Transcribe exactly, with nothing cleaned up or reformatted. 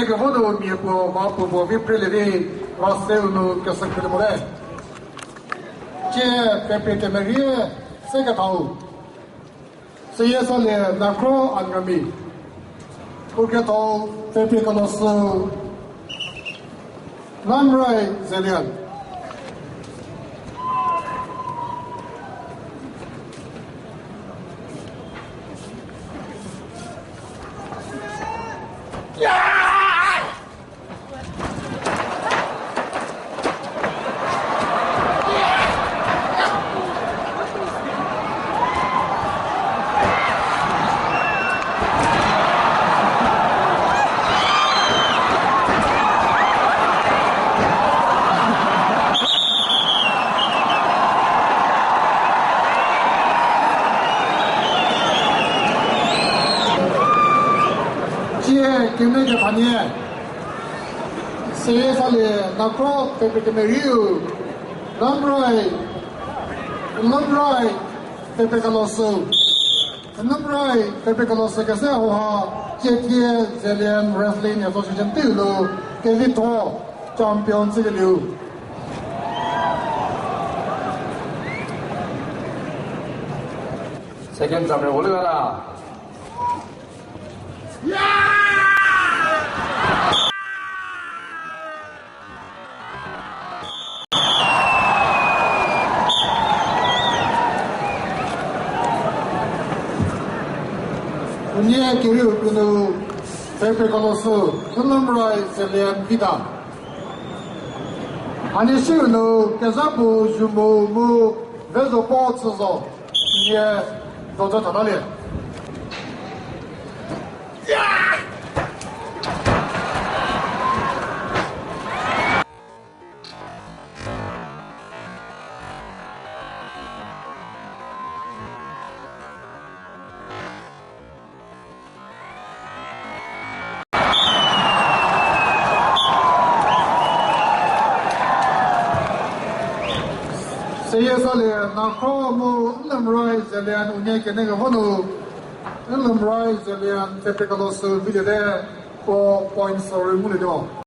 Kevonu mie po va po vo vi prele vi va seu nu kesa kele mole. Che pepe kemeri se ke thau. Seyesale Nakro Angami. Uketho Pepe Kolosu. Lamrai Zelian. Chie kümüzü kanye. Seyesale Nakro Pepe kemeriu. Lamrai. Lamrai Pepe Kalosu. Lamrai Pepe Kalosu kese hoha Chetie Zelian Wrestling Association tülu kevitho champion siliu. Second champion holigara. Unye kiri upinu Pepe Kolosu, Lamrai Zelian Vida. Ani shi unu kezapu jumu mu vezo po tsüzo. Ye, dojo tadali. Seyesale Nakro mu Lamrai Zelian unye kene ke vonu. Lamrai Zelian Pepe Kalosu video de four points or mu le do.